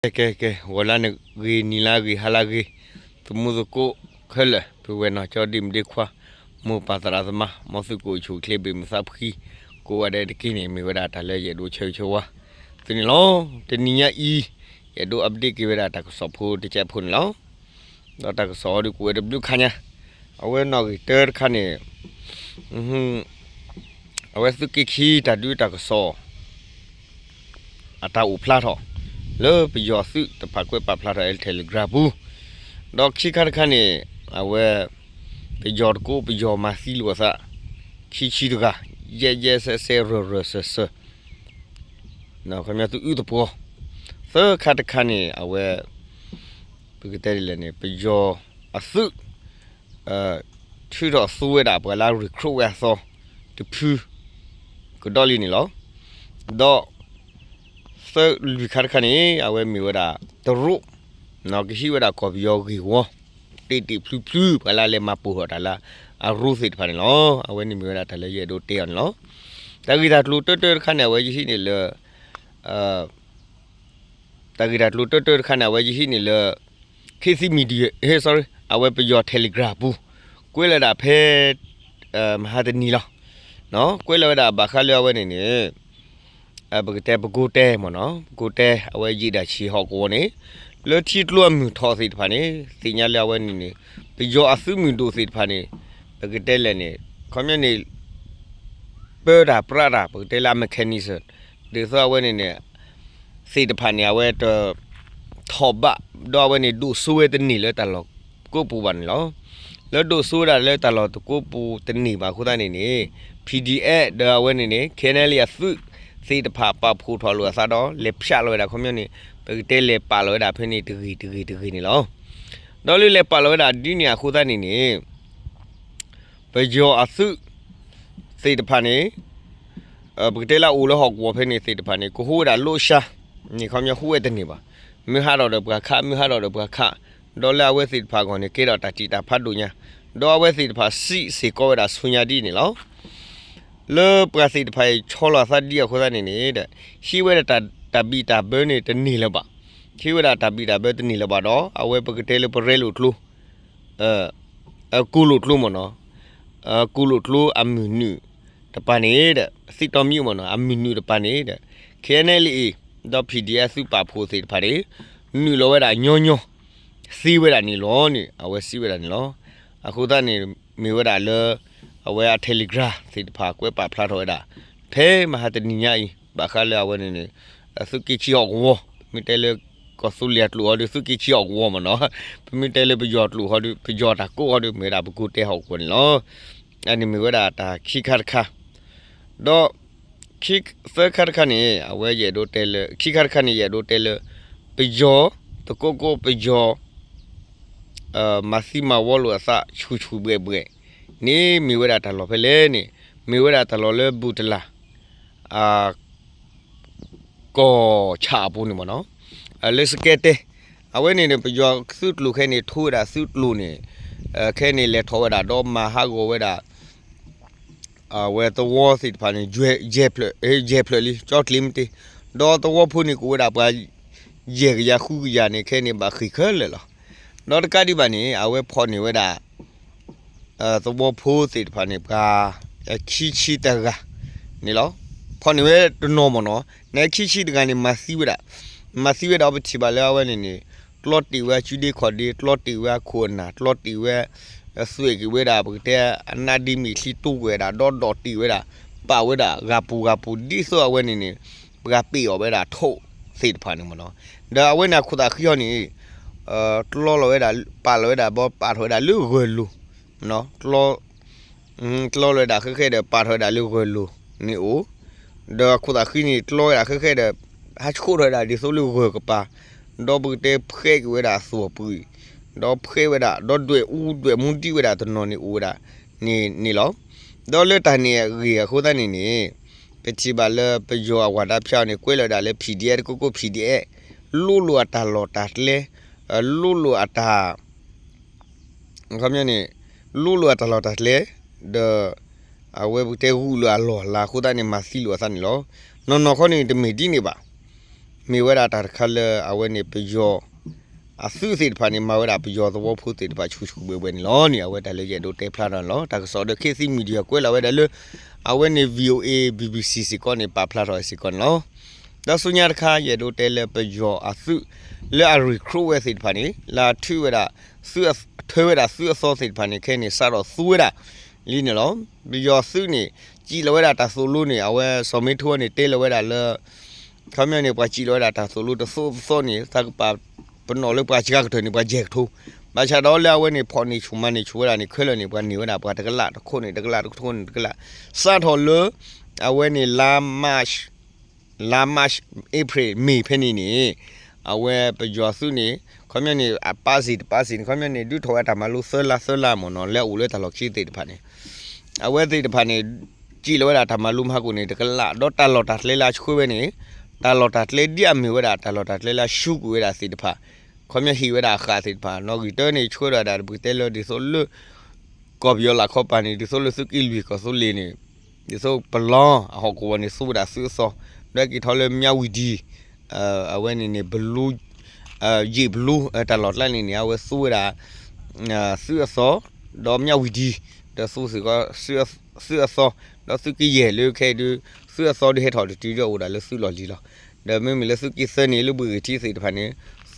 ကဲ ကဲ ကဲ ဂီၤလၢအဂ့ၤ နံၤလၢအဂ့ၤ ဟါလၢအဂ့ၤ, သမူသကိးခဲလၢာ် ပုၢ်ဝဲၢ်နီၢ်ကၠီ ဒ့မုၣ်ဒ့ခွါ, မိၢ်ပၢ်သရၣ်သမါ, မ်သုကအိၣ်ဆူၣ်အိၣ်ချ့ ဘၣ်မုာ်သးဖှံ, ကိးဂၤဒဲးတက့ၢ်န့ၣ် မ့ၢ်ဝဲဒၣ်တၢ်လၢယအဲၣ်ဒိးဆၢဂ့ၤဆၢဝါသုန့ၣ်လီၤ. တနံၤညါအံၤ ယအဲၣ်ဒိး update က့ၤဝဲဒၣ်တၢ်ကစီၣ်ဖိတကဲးဖိန့ၣ်လီၤ. ဒီးတၢ်ကစီၣ်အံၤဒုးကအိၣ်ဝဲတဘျုးခါညါ, အဝဲနီၣ်ဂံၢ်တၢတခါန့ၣ် အဝဲသုးက့ခံတၢ်ဒုးတၢ်ကစီၣ် အတၢ်အိၣ်ဖျါထီၣ် လၢပယီၤသုးတဖၣ်ကွဲးပာ်ဖျါထီၣ်လၢ Telegram ပူၤ, ဒီးခံခါတခါန့ၣ် အဝဲ ပယီၤတကိးပယီၤမၤသံလိာ်အသး ခံဆံတဂၤ ယဲၢ်ယဲၢ်ဆဲးဆဲး ရၢၢ်ရၢၢ်စၢၢ်စၢၢ် ခီပညီသုးအုၣ်သပှီၤ, သၢခါတခါန့ၣ် အဝဲ ပကတဲဒ်လဲၣ်န့ၣ် ပယီၤအသုး ထုးထီၣ်သူဝဲဒၣ်ပှၤလၢ recruit ဝဲအသီ တဖု ကဒီးလံန့ၣ်လီၤ. ဒီး သၢလွံၢ်ခါတခါန့ၣ် အဝဲမ့ၢ်ဝဲဒၣ်တရူး ကဟံးဝဲဒၣ်ကီၢ်ပယီၤဂ့ၢ်ဝီ တ့ၢ်တ့ၢ်ဖျုဖျု ပှၤလၢအလဲၤမၤပိာ်ထီၣ်တၢ်လၢအရူသ့ၣ်တဖၣ်န့ၣ်လီၤ. အဝဲန့ၣ်မ့ၢ်ဝဲဒၣ်တၢ်လၢယအဲၣ်ဒိးတဲအီၤန့ၣ်လီၤ. တၢ်ဂ့ၢ်တၢ်ကျိၤတၢတၢတခါန့ၣ် အဝဲယဟံးန့ၢ်လၢ တၢ်ဂ့ၢ်တၢ်ကျိၤတၢတၢတခါန့ၣ် အဝဲယဟံးန့ၢ်လၢ ခေတ်သစ် Media, sorry, အဝဲပယီၤ Telegram ပူၤ ကွဲးလီၤဝဲဒၣ်ဖဲ မဟါတနံၤလီၤ. ကွဲးလီၤဝဲဒၣ်ဘၣ်ဃးလၢအဝဲန့ၣ်န့ၣ် ပကတဲပကိးတဲမ့ၢ်နီၤ, ပကိးတဲ အဝဲယံာ်ဒၣ်ဆံးဟီၣ်ကဝီၤန့ၣ် လၢထံကျိအမုၢ်ထီၣ်သ့ၣ်တဖၣ်န့ၣ် သ့ၣ်ညါလၢအဝဲန့ၣ်န့ၣ် ပယီၤအသုးမုၢ်ဒိၣ်သ့ၣ်တဖၣ်န့ၣ် ပကတဲလဲၣ်န့ၣ် ခီပညီန့ၣ် ပၢတၢ်ပြးတၢ် ပကတဲလၢအ mechanism ဒ်သိးအဝဲန့ၣ်န့ၣ် သ့ၣ်တဖၣ်န့ၣ် အဝဲတထီၣ်ဘး ဒီးအဝဲန့ၣ်ဒိၣ်စိဝဲတန့ၢ်လၢတၢ်လီၢ်ကိးပူၤဘၣ်န့ၣ်လီၤ. လၢဒိၣ်စိဝဲဒၣ်လၢတၢ်လီၢ်တကိးပူၤတန့ၢ်ဘၣ်အဃိသတးန့ၣ်န့ၣ် PDF ဒီးအဝဲန့ၣ်န့ၣ် ခဲနဲလံအသုးသ့ၣ်တဖၣ်ပာ်ဖှိၣ်ထီၣ်လိာ်အသးဒီး လဲၤဖၠးလီၤဝဲဒၣ်ခီပညီန့ၣ် ပကတဲလဲၤပာ်လီၤဝဲဒၣ်ဖဲန့ၣ်တဂ့ၤတဂ့ၤတဂ့ၤန့ၣ်လီၤ. ဒီးလၢလဲၤပာ်လီၤဝဲဒၣ်ဒ်န့ၣ်အဃိသတးန့ၣ်န့ၣ် ပယီၤအသုးသ့ၣ်တဖၣ်န့ၣ် ပကတဲလၢအအိၣ်လၢဟီၣ်ကဝီၤဖဲန့ၣ်သ့ၣ်တဖၣ်န့ၣ် ကဟူးဝဲဒၣ်လိာ်စှၤန့ၣ် ခီပညီဟူးဝဲတန့ၢ်ဘၣ်. မ့ၢ်ဟးထီၣ်ဒီးပှၤခး မ့ၢ်ဟးထီၣ်ဒီးပှၤခး, ဒီးလၢအဝဲသ့ၣ်တဖၣ်အဂီၢ်န့ၣ် ကဲထီၣ်တၢ်တံာ်တာ်ဖးဒိၣ်ညါ, ဒီးအဝဲသ့ၣ်တဖၣ်စံးစ့ၢ်ကီးဝဲဒၣ်ဆူညါဒ်န့ၣ်လီၤ. လၢပှၤသ့ၣ်တဖၣ်အံၤဆီလီၤအသးဒ်အဃိသတးန့ၣ်န့ၣ် ဟံးဝဲဒၣ်တၢ်ဘံၣ်တၢ်ဘၢန့ၣ်တန့ၢ်လၢၤဘၣ်. ဟံးဝဲဒၣ်တၢ်ဘံၣ်တၢ်ဘၢတန့ၢ်လၢၤဘၣ်ဒီး အဝဲပကတဲလၢပရဲလိာ်ကျိ ကိၢ်လိာ်ကျိမ့ၢ်နီၤ, ကိၢ်လိာ်ကျိအမုၢ်နုာ်တပၤန့ၣ်ဒီး သံတီမံမ့ၢ်နီၤ အမုၢ်နုာ်တပၤန့ၣ်ဒီး ခဲနဲလံအံၤ ဒီး PDF သုးပာ်ဖှိၣ်သ့ၣ်တဖၣ်န့ၣ် နုာ်လီၤဝဲဒၣ်ညီညီ သ့ဝဲဒၣ်န့ၣ်လီၤန့ၣ် အဝဲစံးဝဲဒၣ်န့ၣ်လီၤ. အဃိသတးန့ၣ် မ့ၢ်ဝဲဒၣ်လၢ အဝဲအ Telegram သ့ၣ်တဖၣ်ကွဲးပာ်ဖျါထီၣ်ဝဲဒၣ် ဖဲမဟါတနံၤညါအံၤ ဘၣ်ဃးလၢအဝဲန့ၣ်န့ၣ် သုးက့ခံဟီၣ်ကဝီၤ ပမ့ၢ်တဲလၢကီၢ်သူလ့ၤအကျိာ်ဟီဒီး သုးက့ခံဟီၣ်ကဝီၤမ့ၢ်နီၤ, ပမ့ၢ်တဲလၢပယီၤကျိာ်ဟီဒီး ပယီၤတၢ်ကိးဟီဒီး မ့ၢ်ဝဲဒၣ်ပကိးတဲဟီၣ်ကဝီၤန့ၣ်လီၤ. အန့ၣ်မ့ၢ်ဝဲဒၣ်တၢ်ခံခါတခါ ဒီး သၢခါတခါန့ၣ် အဝဲယအဲၣ်ဒိးတဲလၢ ခံခါတခါန့ၣ် ယအဲၣ်ဒိးတဲလၢ ပယီၤ တကိးကိးပယီၤ မၤသံမၤဝီလိာ်အသးဆူၣ်ဆူၣ်ဘှဲၣ်ဘှဲၣ်န့ၣ် မ့ၢ်ဝဲဒၣ်တၢ်လီၢ်ဖဲလဲၣ်န့ၣ် မ့ၢ်ဝဲဒၣ်တၢ်လီၢ်လၢဘူၣ်တလၢ် ကီၢ်ဆၣ်အပူၤန့ၣ်မ့ၢ်နီၤ, လၢစကဲတဲ အဝဲန့ၣ်န့ၣ် ပယီၤသုးကျိၤခဲန့ၣ် ထိဝဲဒၣ်သုးကျိၤန့ၣ် ခဲန့ၣ်လဲၤထီၣ်ဝဲဒၣ်ဒီးမၤဟးဂီၤဝဲဒၣ် အဝဲသဝီသ့ၣ်တဖၣ်န့ၣ် ယဲၢ်ဖျၢၣ် ယဲၢ်ဖျၢၣ်လံ ကၠီကျ့မ့ၢ်တ့ၢ်, ဒီးသဝီဖိန့ၣ်ကအိၣ်ဝဲဒၣ်ပှၤ ယဲၢ်ကယၤဃုကယၤန့ၣ် ခဲန့ၣ်ဘၣ်ဃ့ၢ်ခဲလၢာ်လီၤ. ဒီးတကးဒံးဘၣ်န့ၣ် အဝဲဖီၣ်န့ၢ်ဝဲဒၣ် သဝီဖိသ့ၣ်တဖၣ်န့ၣ် ပှၤ ခံဆံတဂၤန့ၣ်လီၤ. ဖီၣ်န့ၢ်ဝဲတနီၤမ့ၢ်နီၤ, နခံဆံတဂၤန့ၣ် မၤသံဝဲဒၣ်, မၤသံဝဲဒၣ်ပထံၣ်ဘၣ်လၢအဝဲန့ၣ်န့ၣ် ကျီတ့ၢ်ဝဲအစုဒ့ခီၣ်ဒ့, ကျီတ့ၢ်ဝဲအခိၣ်အနၢ်, ကျီတ့ၢ်ဝဲ သွဲၣ်က့ၤဝဲဒၣ် ပကတဲအနါဒ့မ့ၢ်ချံတိၢ်ကွံာ်ဝဲဒၣ် ဒီးဒိးတ့ၢ်ဝဲဒၣ် ပာ်ဝဲဒၣ်ဂၤပူၤဂၤပူၤ ဒ်သိးအဝဲန့ၣ်န့ၣ် ပှၤပ့ၢ်အီၣ်ဝဲဒၣ်ထိၣ်သ့ၣ်တဖၣ်န့ၣ်မ့ၢ်နီၤ. ဒီးအဝဲန့ၣ်အခိၣ်သးဃံဟီန့ၣ် ကျီလီၤဝဲဒၣ် ပာ်လီၤဝဲဒၣ် ဘီပာ်ထီၣ်ဝဲဒၣ်လၢဂၢၢ်လိၤ ကျီ ကျီလီၤဝဲဒၣ်ဃဲဃဲဒီး ပာ်ထီၣ်ဝဲဒၣ်လၢဂၢၢ်လိၤန့ၣ်အိၣ်, ဒီးအခိၣ်သးဃံန့ၣ် ကျီဝဲဒၣ်ဃဲဃဲဒီး ဟးဆှိးထီၣ်ဝဲဒၣ်ဒ်သိးလၢဂၢၢ်ကပၤ, ဒီးပကတဲဖှဲက့ၤဝဲဒၣ်အသွံၣ်အပှ့ၤ, ဒီးဖှဲဝဲဒၣ် ဒီးဒွဲၣ်အူဒွဲၣ်မူဒံးဝဲဒၣ်တနီၤန့ၣ်အိၣ်ဝဲဒၣ်န့ၣ်လီၤ. ဒီးလၢတၢ်န့ၣ်အဂ့ၢ်အဃိသတးန့ၣ်န့ၣ် ပထံၣ်ဘၣ်လၢပယီၤအဝၤဒၣ်ဖၠါန့ၣ် ကွဲးလီၤဝဲဒၣ်လၢ PDF တကိးကိး PDF လိၣ်လိၣ်အတၢ်လီၢ်တၢ်ကျဲ, လိၣ်လိၣ်အတၢ် ခီပညီန့ၣ် လိၣ်လိၣ်အတၢ်လီၢ်တၢ်ကျဲ, ဒီး အဝဲပကတဲဂုာ်လိာ်အလီၢ်အလၤအဃိသတးန့ၣ် မၤသံလိာ်အသးန့ၣ်လီၤ. နီၢ်နီၢ်ခီန့ၣ် တမ့ၢ်ဒ်န့ၣ်ဘၣ်. မ့ၢ်ဝဲဒၣ်တၢ်တခါလၢအဝဲန့ၣ်ပယီၤ အသုးသ့ၣ်တဖၣ်န့ၣ် မၤဝဲဒၣ်ပယီၤသဝီဖိသ့ၣ်တဖၣ်ဆူၣ်ဆူၣ်ဘှဲၣ်ဘှဲၣ်န့ၣ်လီၤန့ၣ် အဝဲတၢ်လၢယအဲၣ်ဒိးတဲဖျါထီၣ်န့ၣ်လီၤ. တၢ်ကစီၣ်ဒီး ခေတ်သစ် Media ကွဲးလီၤဝဲဒၣ်လၢ အဝဲန့ၣ် VOA BBC စ့ၢ်ကီးန့ၣ် ပာ်ဖျါထီၣ်စ့ၢ်ကီးန့ၣ်လီၤ. ဒီးဆူညါတခါ ယအဲၣ်ဒိးတဲလၢပယီၤအသုး လၢအ recruit ဝဲသ့ၣ်တဖၣ်န့ၣ် လၢအထုးဝဲဒၣ် ထၢဝဲဒၣ်သုးအသီသ့ၣ်တဖၣ်န့ၣ် ခဲအံၤန့ၣ် စးထီၣ်သူဝဲဒၣ်လံန့ၣ်လီၤ. ပယီၤသုးန့ၣ် စံၣ်လီၤဝဲဒၣ်တၢ်သိၣ်လိန့ၣ် အဝဲစီၤမ့ထိန့ၣ် တဲလီၤဝဲဒၣ်လၢ ခီပညီန့ၣ် ပှၤစံၣ်လီၤဝဲဒၣ်တၢ်သိၣ်လိတသိးတသိးန့ၣ် သးကပာ်ပနီၣ်လၢပှၤစှၤကတၢၢ်န့ၣ် ပှၤယဲၢ်ကထိ, ဘၣ်ဆၣ်ဒီးလၢအဝဲန့ၣ် ဖီၣ်န့ၢ်ဆူၣ်မၤန့ၢ်ဆူၣ်ဝဲဒၣ်န့ၣ် ခဲလၢာ်န့ၣ် ပှၤန့ၢ်ဝဲဒၣ်ပှၤတကလးတခိၣ်န့ၣ် တကလးတခိၣ်န့ၣ်တကလး, စးထီၣ်လၢ အဝဲန့ၣ် လါ March, လါ March, April, May ဖဲန့ၣ်န့ၣ် အဝဲပယီၤသုးန့ၣ် ခီပညီန့ၣ် အပၢ်စ့ၢ်တပၢ်စ့ၢ်န့ၣ် ခီပညီန့ၣ် ဒုးထီၣ်ဝဲတၢ်မၤလိသၢလါသၢလါမ့ၢ်နီၤ လၢအအိၣ်လၢတၢ်လီၢ်ခံသ့ၣ်တဖၣ်န့ၣ် အဝဲသ့ၣ်တဖၣ်န့ၣ် စံၣ်လီၤဝဲဒၣ်တၢ်မၤလိမဟါကိၣ်န့ၣ် တကလး ဒီးတၢ်လီၢ်တၢ်ကျဲလၢအဆှၢဝဲန့ၣ် တၢ်လီၢ်တၢ်ကျဲဒ်အမ့ၢ်ဝဲဒၣ် တၢ်လီၢ်တၢ်ကျဲလၢအဆူးကွံာ်ဝဲဒၣ်သ့ၣ်တဖၣ်, ခီပညီဟ့ၣ်ဝဲဒၣ်အဃၣ်သ့ၣ်တဖၣ် နီၣ်ဂံၢ်တၢန့ၣ် ဆှၢဒီးဒၣ်ပကတဲလၢဒ်သိးလၢ ကီၢ်ပယီၤလၢ်ခီပၤန့ၣ် ဒ်သိးလၢသုးက့လွံၢ်ကီၢ်သူလ့ၤန့ၣ် ဒ်သိးပလီအဟီၣ်ကဝီၤန့ၣ် သူဝဲဒၣ်သုးအသီ, ဒီးက့ၤထီၣ်လၢမၠၣ်ဝံၤဒံ အဝဲန့ၣ်န့ၣ် ဘလူး ယ့ၣ်ဘလူး တၢ်လီၢ်ကျါန့ၣ်န့ၣ် အဝဲသူဝဲဒၣ် သုးအသီ, ဒီးမၠၣ်ဝံၤဒံ ဒီးသူစ့ၢ်ကီး သုးအသီ, ဒီးသုးကယဲၢ်လၢခဲအံၤဒုး သုးအသီဒုးဟဲထီၣ်တတုၤဒီးအိၣ်ဒၣ်လၢသုးလီၢ်လံၤလီၤ. ဒီးမ့မ့ၢ်လၢသုးက့သၢန့ၣ် လၢဘှ့ၣ်ဂ့ၤထံသ့ၣ်တဖၣ်န့ၣ်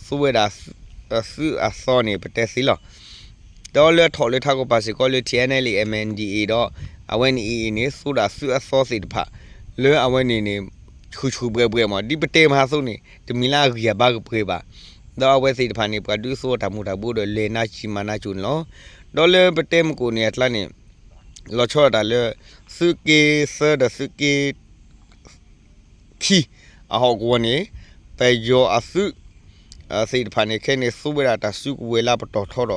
သူဝဲဒၣ် သုးအသီန့ၣ် ပတဲသ့လီၤ. ဒီးလၢထီၣ်လၢထးကပၤစ့ၢ်ကီးလၢ ထံၣ်အဲၣ်အဲၣ်လ်အ့ၣ် MNDAA ဒီး အဝဲန့ၣ် AA န့ၣ် သူဒၣ်သုးအသီသ့ၣ်တဖၣ် လၢအဝဲန့ၣ်န့ၣ် ဆူၣ်ဆူၣ်ဘှဲၣ်ဘှဲၣ်မး ဒ်ပတဲမဟါအသိးန့ၣ် တမ့ၢ်လၢအဂံၢ်အဘါကပှဲၤဘၣ်. ဒီးအဝဲသ့ၣ်တဖၣ်န့ၣ် ပှၤဒုးသူအတၢ်မူၤတၢ်ဘှီဒီးလဲၤနါစံၣ်မၤနါကိၤန့ၣ်လီၤ. ဒီးလၢပတဲမကိၤန့ၣ်အကျါန့ၣ် လီၤဆီဒၣ်တၢ်လၢ သုးက့သၢဒီးသုးက့ ခံ အဟီၣ်ကဝီၤန့ၣ် ပယီၤအသုး သ့ၣ်တဖၣ်န့ၣ် ခဲအံၤန့ၣ် သူဝဲဒၣ်တၢ်စုကဝဲၤလၢပတီၢ်ထီဒီး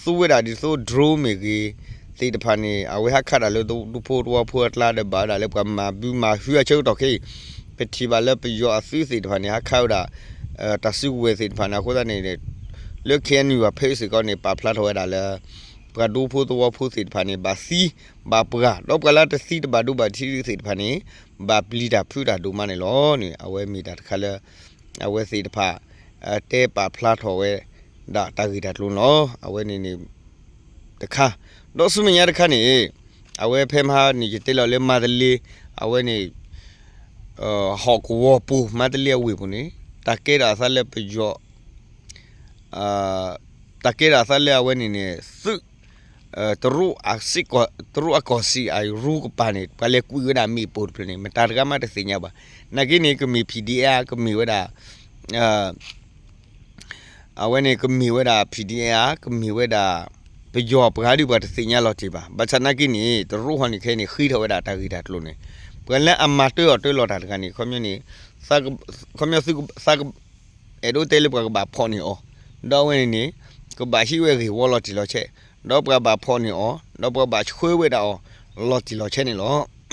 သူဝဲဒၣ်ဒ်သိး drone မ့ၢ်ဂ့ၤ သ့ၣ်တဖၣ်န့ၣ် အဝဲဟးခးတၢ်လၢဒူဖိသဝီဖိအကျါဒီး ဘၣ်ဝဲဒၣ်လၢပှၤမၤဘုမၤဟုအဆၢကတီၢ်ခဲအံၤ ပထံၣ်ဘၣ်လၢပယီၤအသုးသ့ၣ်တဖၣ်န့ၣ် ဟးခးဝဲဒၣ် တၢ်စုကဝဲၤသ့ၣ်တဖၣ်န့ၣ် အဃိသတးန့ၣ် လၢ KNU အဖဲအံၤစ့ၢ်ကီးန့ၣ် ပာ်ဖျါထီၣ်ဝဲဒၣ်လၢ ပှၤဒူဖိသဝီဖိသ့ၣ်တဖၣ်န့ၣ် ဘၣ်သံ ဘၣ်ပှၢ် ဒီးပှၤလၢတသံတဘၣ်ဒိဘၣ်ထံးသ့ၣ်တဖၣ်န့ၣ် ဘၣ်ပျံၤတၢ်ဖုးတၢ်ဒိၣ်မးန့ၣ်လီၤန့ၣ် အဝဲမ့ၢ်တၢ်တခါလၢ အဝဲသ့ၣ်တဖၣ် တဲပာ်ဖျါထီၣ်ဝဲဒၣ်တၢ်ဂ့ၢ်တၢ်ကျိၤန့ၣ်လီၤ. အဝဲန့ၣ်န့ၣ် တခါ ဒီးဆူမဲာ်ညါတခါန့ၣ် အဝဲဖဲမဟါန့ၣ် ယတဲလီၤလၢမါတလ့ အဝဲန့ၣ် ဟီၣ်ကဝီၤပူၤ မါတလ့အဝ့ၢ်ပူၤန့ၣ် တၢ်ကဲထီၣ်အသးလၢပယီၤ တၢ်ကဲထီၣ်အသးလၢအဝဲန့ၣ်န့ၣ် သုး တရူးအကီၢ်စံၣ်အရူကပၤန့ၣ် ပှၤလဲၤကွံာ်ဝဲဒၣ်မ့ၣ်ပိၢ်တဖျၢၣ်န့ၣ် မတၤတဂၤမးတသ့ၣ်ညါဘၣ်. နာ်က့န့ၣ် ကမ့ၢ် PDF ဧါ ကမ့ၢ်ဝဲဒၣ် အဝဲန့ၣ်ကမ့ၢ်ဝဲဒၣ် PDF ဧါ ကမ့ၢ်ဝဲဒၣ် ပယီၤပှၤဒုးပှၤတသ့ၣ်ညါလီၤတံၢ်ဘၣ်. ဘၣ်ဆၣ်နာ်က့န့ၣ် တရူးဟီန့ၣ် ခဲအံၤန့ၣ် ဃ့ထီၣ်ဝဲဒၣ်တၢ်ဂ့ၢ်တၢ်ကျိၤန့ၣ် ပှၤလၢအမၤတၢအီၣ်တၢလီၤတၢ်တဂၤန့ၣ် ခီပညီန့ၣ် ခီပညီသုက အဲၣ်ဒိးတဲလၢပှၤကဘၣ်ဖီၣ်န့ၢ်အီၤ, ဒီးအဝဲန့ၣ်န့ၣ် ကဘၣ်ဟံးဝဲဂ့ၢ်ဝီလီၤတံၢ်လီၤဆဲး, ဒီးပှၤဘၣ်ဖီၣ်န့ၢ်အီၤ, ဒီးပှၤဘၣ်ဆှၢဝဲဒၣ်အီၤ လီၤတံၢ်လီၤဆဲးန့ၣ်လီၤ.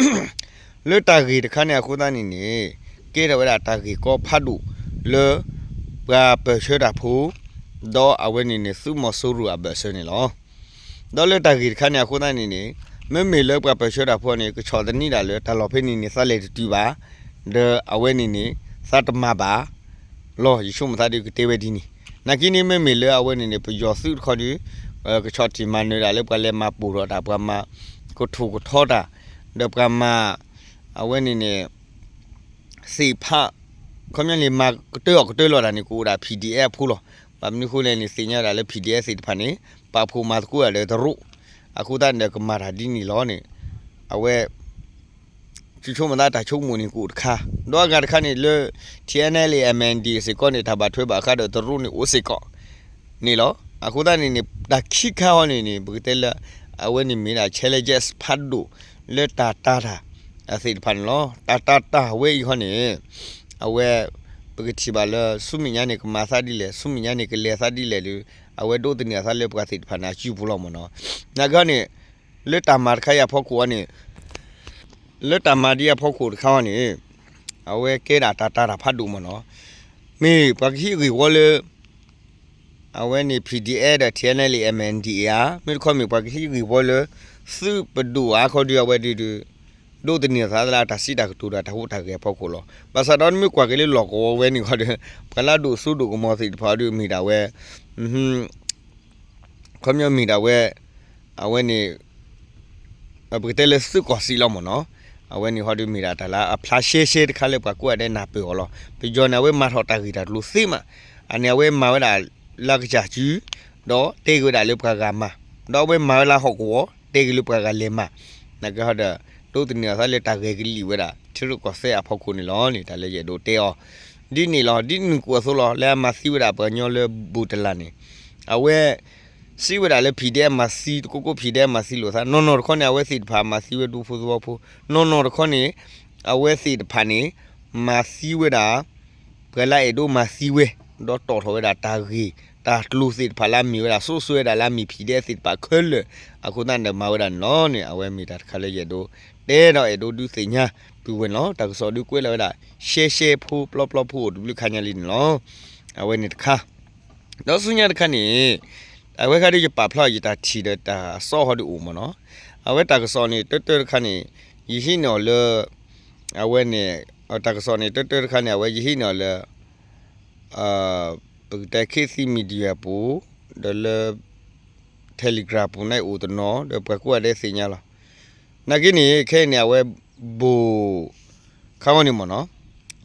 လၢတၢ်ဂ့ၢ်တခါန့ၣ်အဃိသတးန့ၣ်န့ၣ် ကဲထီၣ်ဝဲဒၣ်တၢ်ဂ့ၢ်ကီဖးဒိၣ်လၢ ပှၤပၢၢ်ဆၢတၢ်ဖိ ဒီးအဝဲန့ၣ်န့ၣ် သုးမီၤစိရိၤအဘၢၣ်စၢၤန့ၣ်လီၤ. ဒီးလၢတၢ်ဂ့ၢ်တခါန့ၣ်အဃိသတးန့ၣ်န့ၣ် မ့မ့ၢ်လၢပှၤပၢၢ်ဆၢတၢ်ဖိန့ၣ် ကဆီၣ်သနံးဒၣ်လၢတၢ်လီၢ်ဖဲန့ၣ်န့ၣ် သးလဲၤတတုၤဘၣ်, ဒီးအဝဲန့ၣ်န့ၣ် သးတမၤဘၣ်လီၤ. ယဆိကမိၣ်သးဒုးကတဲဝဲဒ်န့ၣ်, နာ်က့န့ၣ် မ့မ့ၢ်လၢအဝဲန့ၣ်န့ၣ် ပယီၤသုးတခီဒုး ကဆီၣ်တံၢ်မၤနၢၤဒၣ်လၢပှၤလဲၤမၤပိာ်ထီၣ်တၢ် ပှၤမၤကထူၣ်ကထီတၢ်, ဒီးပှၤမၤ အဝဲန့ၣ်န့ၣ် သ့ၣ်ဖး ခီပညီန့ၣ် မၤကတၢၢ်အီၣ်ကတၢၢ်လီၤတၢ်န့ၣ် ကအိၣ်ဒၣ် PDF ဖိလီၤ. ဘၣ်မနုၤအဃိလဲၣ်န့ၣ် သ့ၣ်ညါဒၣ်လၢ PDF သ့ၣ်တဖၣ်န့ၣ် ပာ်ဖှိၣ်မၤသကိးဒၣ်ဒီးတရူး, အဃိသတးန့ၣ်ဒီးကမၤတၢ်ဒ်န့ၣ်လီၤန့ၣ်, အဝဲ ဆိကမိၣ်သးတၢ်ဆိကမိၣ်န့ၣ်ကအိၣ်တခါ, ဒီးအဂၤတခါန့ၣ်လၢ ထံၣ်အဲၣ်အဲၣ်လ်အ့ၣ် MNDAA စ့ၢ်ကီးန့ၣ် တၢ်ဘၣ်ထွဲဘၣ်ဃးဒီးတရူးန့ၣ်အိၣ်စ့ၢ်ကီး န့ၣ်လီၤ. အဃိသတးန့ၣ်န့ၣ် တၢ်ခံခါဟီန့ၣ်န့ၣ် ပကတဲလၢ အဝဲန့ၣ်မ့ၢ်ဒၣ် challenges ဖးဒိၣ်လၢတၢ်တာ်တၢ် သ့ၣ်တဖၣ်န့ၣ်လီၤ. တၢ်တာ်တၢ်ဝဲအံၤဟီန့ၣ် အဝဲ ပကထံၣ်ဘၣ်လၢ ဆူမဲာ်ညါန့ၣ် ကမၤသးဒ်လဲၣ်, ဆူမဲာ်ညါန့ၣ် ကလဲၤသးဒ်လဲၣ်ဒီး အဝဲဒိးသန့ၤအသးလၢပှၤသ့ၣ်တဖၣ်န့ၣ် အစုပူၤလီၤမ့ၢ်နီၤ. နာ်က့န့ၣ် လၢတၢ်မၤတခါအံၤအဖီခိၣ်အံၤန့ၣ် လၢတၢ်မၤဒ်အဖီခိၣ်တခါအံၤန့ၣ် အဝဲကဲဒၣ်တၢ်တာ်တၢ်ဖးဒိၣ်မ့ၢ်နီၤ. မ့ၢ်ပှၤကဟံးဂ့ၢ်ဝီလၢ အဝဲန့ၣ် PDF ဒီး ထံၣ်အဲၣ်အဲၣ်လ်အ့ၣ် MNDAA ဧါ, မ့ၢ်တခီမ့ၢ်ပှၤကဟံးဂ့ၢ်ဝီလၢ သုးပဒိၣ်အါခီဒုးအဝဲဒုးဒုး ဒိးသန့ၤအသးလၢအတၢ်စံးတၢ်ကတိၤဒီးတၢ်ဟူးတၢ်ဂဲၤအဖီခိၣ်လီၤ. ဘၣ်ဆၣ်ဒီးနမ့ၢ်ကွၢ်က့ၤလၢလီၢ်ကဝီၤဝဲန့ၣ်ဃီဒီး ပှၤလၢအဒိၣ်စိဒိၣ်ကမီၤသ့ၣ်တဖၣ်ဒီးမ့ၢ်ဒၣ်ဝဲ ခီပညီမ့ၢ်ဒၣ်ဝဲ အဝဲန့ၣ် ပကတဲလၢသုးကီၢ်စံးလီၤမ့ၢ်နီၤ. အဝဲန့ၣ်ဟီဒီးမ့ၢ်ဒၣ်တၢ်လၢအဖျါရှဲရှဲတခါလၢပှၤကိးဂၤဒဲးနၢ်ပၢၢ်အီၤလီၤ. ပယီၤန့ၣ် အဝဲမၤထီၣ်တၢ်ဂ့ၢ်တၢ်ကျိၤသ့မး, အန့ၣ်အဝဲမၤဝဲဒၣ်လၢကစၢ်စု ဒီးတဲက့ၤဝဲဒၣ်လၢပှၤဂၤမၤ, ဒီးအဝဲမၤဝဲလၢဟီၣ်ကဝီၤ တဲက့ၤလၢပှၤဂၤလဲၤမၤ, နာ်က့ဟီဒီး ဒိးသန့ၤအသးလၢတၢ်ဂဲၤကလံၣ်ဝဲဒၣ် ထံရူၢ်ကီၢ်သဲးအဖီခိၣ်န့ၣ်လီၤန့ၣ် တၢ်လၢယအဲၣ်ဒိးတဲအီၤ ဒ်န့ၣ်လီၤ. ဒ်နုာ်ကွီၢ်အသိးလီၤ လၢအမၤသံဝဲဒၣ်ပှၤကညီလၢဘူးတလးန့ၣ် အဝဲ စံးဝဲဒၣ်လၢ PDF မၤသံ တကိးကိး PDF မၤသံလိာ်သး နီၢ်နီၢ်တခီန့ၣ် အဝဲသ့ၣ်တဖၣ်မၤသံဝဲဒူဖိသဝီဖိ, နီၢ်နီၢ်တခီန့ၣ် အဝဲသ့ၣ်တဖၣ်န့ၣ် မၤသံဝဲဒၣ် ပှၤလၢအအဲၣ်ဒိးမၤသံဝဲ, ဒီးတီၣ်ထီၣ်ဝဲဒၣ်တၢ်ဂ့ၢ် တၢ်ကျိၤသ့ၣ်တဖၣ်လၢအမ့ၢ်ဝဲဒၣ် စိစိဝဲဒၣ်လၢအမ့ၢ် PDF သ့ၣ်တဖၣ်ခဲလၢာ်, အဃိသတးန့ၣ်ဒီးမၤဝဲဒၣ်န့ၣ်လီၤန့ၣ် အဝဲမ့ၢ်တၢ်တခါလၢယအဲၣ်ဒိးတဲဒီးအဲၣ်ဒိးဒုးသ့ၣ်ညါပုၢ်ဝဲၢ်န့ၣ်လီၤ. တၢ်ကစီၣ်ဒုးကွဲးလီၤဝဲဒၣ် ရှဲရှဲဖိပျီပျီဖိအိၣ်တဘျုးခါညါလံန့ၣ်လီၤ. အဝဲန့ၣ်တခါ ဒီးဆူညါတခါန့ၣ် အဝဲခါဒုးယပာ်ဖျါအီၤယတၢ်ထံၣ်ဒီးတၢ်အသီဟီဒုးအိၣ်မ့ၢ်နီၤ. အဝဲတၢ်ကစီၣ်န့ၣ် တၢတၢတခါန့ၣ် ယဟံးန့ၢ်အီၤလၢ အဝဲန့ၣ် တၢ်ကစီၣ်န့ၣ် တၢတၢတခါန့ၣ် အဝဲယဟံးန့ၢ်အီၤလၢ ပကတဲ ခေတ်သစ် Media ပူၤ ဒီးလၢ Telegram ပူၤန့ၣ်အိၣ်တနီၤ ဒီးပှၤကိးဂၤဒဲးသ့ၣ်ညါလီၤ. နာ်က့န့ၣ် ခဲအံၤန့ၣ် အဝဲ ဘိၣ် ခါဝဲန့ၣ်မ့ၢ်နီၤ,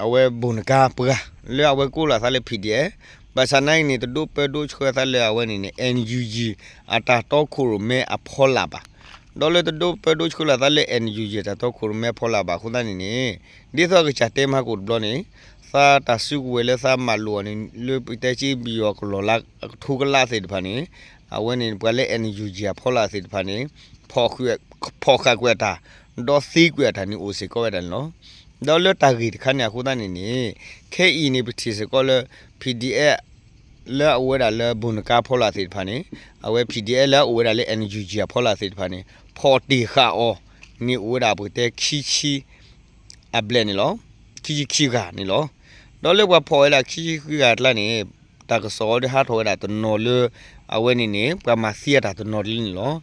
အဝဲဘိၣ်နကါပှၤ လၢအဝဲကိးလီၤအသးလၢ PDF, ဘၣ်ဆၣ်နာ်က့န့ၣ် တဒိးပၢဒိးဆှၢအသးလၢအဝဲန့ၣ်န့ၣ် NUG အတၢ်တီခိၣ်ရိၣ်မဲအဖီလာ်ဘၣ်. ဒီးလၢတဒိးပၢဒိးဆှၢလီၤအသးလၢ NUG အတၢ်တီခိၣ်ရိၣ်မဲအဖီလာ်ဘၣ်အဃိသတးန့ၣ်န့ၣ် ဒ်သိးအကစၢ်တဲမဟါကိၣ်တဘျီန့ၣ် သးတၢ်စုကဝဲၤလၢသးမၤလိာ်အီၤန့ၣ် လၢပတဲက့ ပယီၤကလီၢ်လၢအကထိကလးသ့ၣ်တဖၣ်န့ၣ် အဝဲန့ၣ် ပှၤလၢ NUG အဖီလာ်သ့ၣ်တဖၣ်န့ၣ် ဖီၣ်ဃာ်ကွံာ်အတၢ် ဒီးသ့ကွံာ်အတၢ်န့ၣ်အိၣ်စ့ၢ်ကီးဝဲဒၣ်န့ၣ်လီၤ. ဒီးလၢတၢ်ဂ့ၢ်တခါန့ၣ်အဃိသတးန့ၣ်န့ၣ် ခဲအံၤန့ၣ် ပထံၣ်စ့ၢ်ကီးလၢ PDF လၢအအိၣ်ဝဲဒၣ်လၢဘိၣ်နကါဖီလာ်သ့ၣ်တဖၣ်န့ၣ် အဝဲ PDF လၢအအိၣ်ဝဲဒၣ်လၢ NUG အဖီလာ်သ့ၣ်တဖၣ်န့ၣ် ဖီၣ်တ့ၢ်ဃာ်အီၤန့ၣ်အိၣ်ဝဲဒၣ်ပကတဲခံဆံ အဘျဲၣ်န့ၣ်လီၤ. ခံဆံခံဂၤန့ၣ်လီၤ. ဒီးလၢပှၤဖီၣ်ဝဲဒၣ်ခံဆံခံဂၤအကျါန့ၣ် တၢ်ကစီၣ်အီၤဒုးဟးထီၣ်ဝဲဒၣ်တနီၤလၢ အဝဲန့ၣ်န့ၣ် ပှၤမၤသံအတၢ်တနီၤတလံန့ၣ်လီၤ.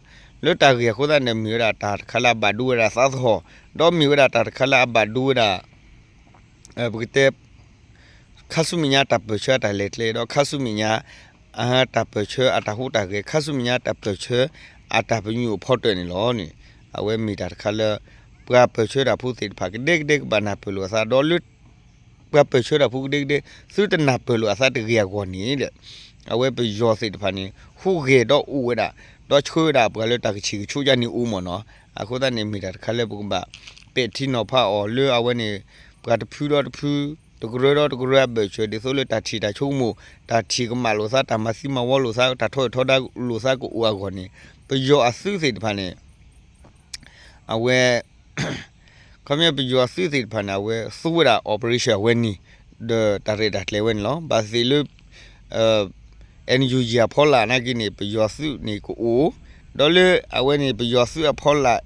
လၢတၢ်ဂ့ၢ်အဃိသတးန့ၣ် မ့ၢ်ဝဲဒၣ်တၢ်တခါလၢအဘၣ်ဒိဝဲဒၣ်သးသဟီၣ်, ဒီးမ့ၢ်ဝဲဒၣ်တၢ်တခါလၢအဘၣ်ဒိဝဲဒၣ် ပကတဲ ခါဆူမဲာ်ညါတၢ်ပၢၢ်ဆၢအတၢ်လဲၤကျဲ ဒီးခါဆူမဲာ်ညါ အတၢ်ပၢၢ်ဆၢအတၢ်ဟူးတၢ်ဂဲၤ ခါဆူမဲာ်ညါတၢ်ပၢၢ်ဆၢအတၢ်ပညိၣ်အဖီတၢၢ်န့ၣ်လီၤန့ၣ် အဝဲမ့ၢ်တၢ်တခါလၢ ပှၤပၢၢ်ဆၢတၢ်ဖိသ့ၣ်တဖၣ်ကဒဲကဒဲကဘၣ်နၢ်ပၢၢ်လိာ်အသး ဒီးလၢ ပှၤပၢၢ်ဆၢတၢ်ဖိကဒဲကဒဲ သုတနၢ်ပၢၢ်လိာ်အသးတဂ့ၤအဂီၢ်န့ၣ်ဒီး အဝဲပယီၤသ့ၣ်တဖၣ်န့ၣ် ဟူးဂဲၤဒီးအိၣ်ဝဲဒၣ် ဒီးဆှၢဝဲဒၣ်ပှၤလၢတၢ်ကဆံၣ်ကဆိကါန့ၣ်အိၣ်မ့ၢ်နီၤ. အဃိသတးန့ၣ် မ့ၢ်တၢ်တခါလၢပကဘၣ်ပဲာ်ထံနီၤဖးအီၤလၢအဝဲန့ၣ် ပှၤတဖုဒီးတဖု တကရၢဒီးတကရၢအဘၢၣ်စၢၤ ဒ်သိးလၢတၢ်ထံၣ်တၢ်ဆိကမိၣ် တၢ်ထံၣ်ကမၣ်လိာ်သး တၢ်မၤသံမၤဝီလိာ်သး တၢ်ထီၣ်ထီဒါလိာ်သးကအိၣ်အဂီၢ်န့ၣ် ပယီၤအသုးသ့ၣ်တဖၣ်န့ၣ် အဝဲ ခီပညီပယီၤအသုးသ့ၣ်တဖၣ်န့ၣ် အဝဲသူဝဲဒၣ် operation အဝဲန့ၣ် ဒီးတၢ်ရဲၣ်တၢ်ကျဲၤဝဲန့ၣ်လီၤ. ဘၣ်သ့ၣ်လၢ NUG အဖီလာ်နာ်က့န့ၣ် ပယီၤသုးန့ၣ်ကအိၣ်, ဒီးလၢအဝဲန့ၣ် ပယီၤသုးအဖီလာ်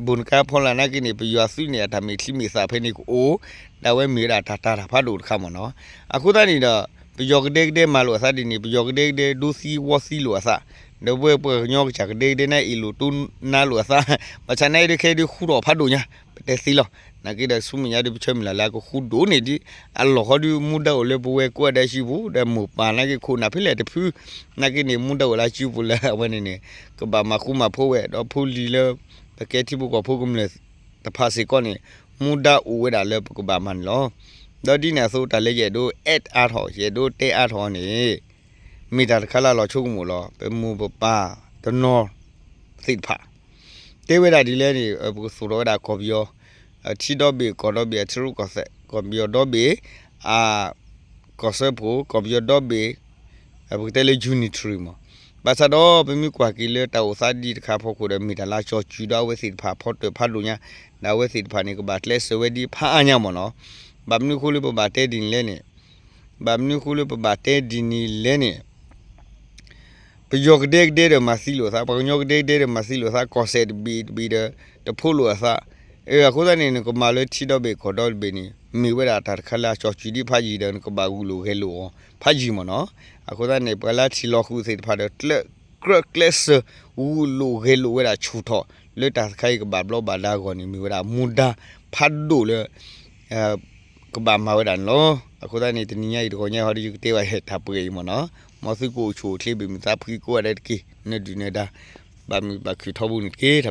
ဘိၣ်နကါဖီလာ်နာ်က့န့ၣ် ပယီၤသုးန့ၣ် အတၢ်မဲာ်ချံမဲာ်သးဖဲန့ၣ်ကအိၣ်, ဒီးအဝဲမ့ၢ်ဝဲဒၣ်တၢ်တာ်တၢ်ဖးဒိၣ်တခါမ့ၢ်နီၤ. အဃိသတးန့ၣ်ဒီး ပယီၤကဒဲကဒဲမၤလိာ်အသးဒ်န့ၣ် ပယီၤကဒဲကဒဲဒိသံဝီသံလိာ်အသး, ဒီးပဝဲပှၤကညီကစၢ်ကဒဲကဒဲန့ၣ် အ့ၣ်လိာ်တိနါလိာ်အသး, ဘၣ်ဆၣ်နာ်အံၤဒ်ခဲဒ်ဃူထီၣ်ဖးဒိၣ်ညါ ပတဲသ့လီၤ. နာ်က့ဒီးဆူမဲာ်ညါဒ်ပဆၢမုၢ်လၢ်လၢအကဃူဒိၣ်န့ၢ်ဒ် အလီၢ်ဃီဒ်မူဒါအိၣ်လၢပဝဲကိးဂၤဒဲးစုပူၤ ဒီးမိၢ်ပၢ်နာ်က့ခိၣ်နၢ်ဖဲလဲၣ်တဖု, နာ်က့န့ၣ် မူဒါအိၣ်လၢစုပူၤလၢအဝဲန့ၣ်န့ၣ် ကဘၣ်မၤဃူမၤဖိးဝဲ ဒီးဖိလံၤလၢ ပကဲထံဖိကီၢ်ဖိကမျၢၢ်တဖၣ်စ့ၢ်ကီးန့ၣ် မူဒါအိၣ်ဝဲဒၣ်လၢပကဘၣ်မၤန့ၣ်လီၤ. ဒီးဒ်န့ၣ်အသိးတၢ်လၢယအဲၣ်ဒိး add အါထီၣ် ယအဲၣ်ဒိးတဲအါထီၣ်န့ၣ် မ့ၢ်တၢ်တခါလၢအလီၤဆိကမိၣ်လီၤ. ပမိၢ်ပပၢ်တနီၤသ့ၣ်တဖၣ် တဲဝဲဒၣ်ဒ်လဲၣ်န့ၣ် ပကသိၣ်ထီၣ်ဝဲဒၣ်ကီၢ်ပယီၤ ထံဒီဘ့ၣ်ကီၢ်ဒီဘ့ၣ် အထံရူၢ်ကီၢ်သဲး ကီၢ်ပယီၤဒီဘ့ၣ် အ ကီၢ်စၢဖှိၣ် ကီၢ်ပယီၤဒီဘ့ၣ် ပကတဲလၢ unitary မး, ဘၣ်ဆၣ်ဒီးပမ့ၢ်ကွၢ်က့ၤလၢတၢ်အိၣ်သးဒ်တခါအဖီခိၣ်ဒီး မ့ၢ်တၢ်လၢအကၠီၤစုၤဒီးအဝဲသ့ၣ်တဖၣ်အဖီတၢၣ်ဖးဒိၣ်ညါ, ဒီးအဝဲသ့ၣ်တဖၣ်န့ၣ် ကဘၣ်ကျဲးစၢးဝဲဒ်ဖးအါညါမ့ၢ်နီၤ. ဘၣ်မနုၤအဃိလၢပဘၣ်တဲဒ်န့ၣ်လဲၣ်န့ၣ်, ဘၣ်မနုၤအဃိလၢပဘၣ်တဲဒ်န့ၣ်လဲၣ်န့ၣ် ပယီၤကဒဲကဒဲဒီးမၤသံလိာ်သး, ပှၤကညီကဒဲကဒဲဒီးမၤသံလိာ်သး, ကီၢ်စဲၣ်တဘ့ၣ်တဘ့ၣ်ဒီး တဖိးလိာ်အသး, အဃိသတးန့ၣ် နကမၤလၢထံဒီဘ့ၣ်ကီၢ်ဒီဘ့ၣ်န့ၣ် မ့ၢ်ဝဲဒၣ်တၢ်တခါလၢအကၠီၤစုၤဒ်ဖးယံၤဒီး နကဘၣ်ဂုာ်လိာ်ဂဲၤလိာ်အီၤဖးယံၤမ့ၢ်နီၤ. အဃိသတးန့ၣ် ပှၤလၢထံၣ်လီၤဃုာ်သ့ၣ်တဖၣ်ဒီး ကျဲးကြၢးကျဲးစၢး ဂုာ်လိာ်ဂဲၤလိာ်ဝဲဒၣ်ဆူၣ်ထီၣ် လၢတၢ်တခါအံၤကဘၣ်ဘျီဘၣ်ဒါအဂီၢ်န့ၣ် မ့ၢ်ဝဲဒၣ်မူဒါဖးဒိၣ်လၢ ကဘၣ်မၤဝဲဒၣ်န့ၣ်လီၤ. အဃိသတးန့ၣ် တနံၤညါအံၤတဂီၤညါဟီဒီး ယကတဲဘၣ်တၢ်ပှဲၤအံၤမ့ၢ်နီၤ, မ်သုကအိၣ်ဆူၣ်အိၣ်ချ့ ဘၣ်မုာ်သးဖှံကိးဂၤဒဲးတက့ၢ်, နဒုၣ်နဒါ ဘၣ်မုာ်ဘၣ်ခုၣ်ထီဘိန့ၣ်တက့ၢ်.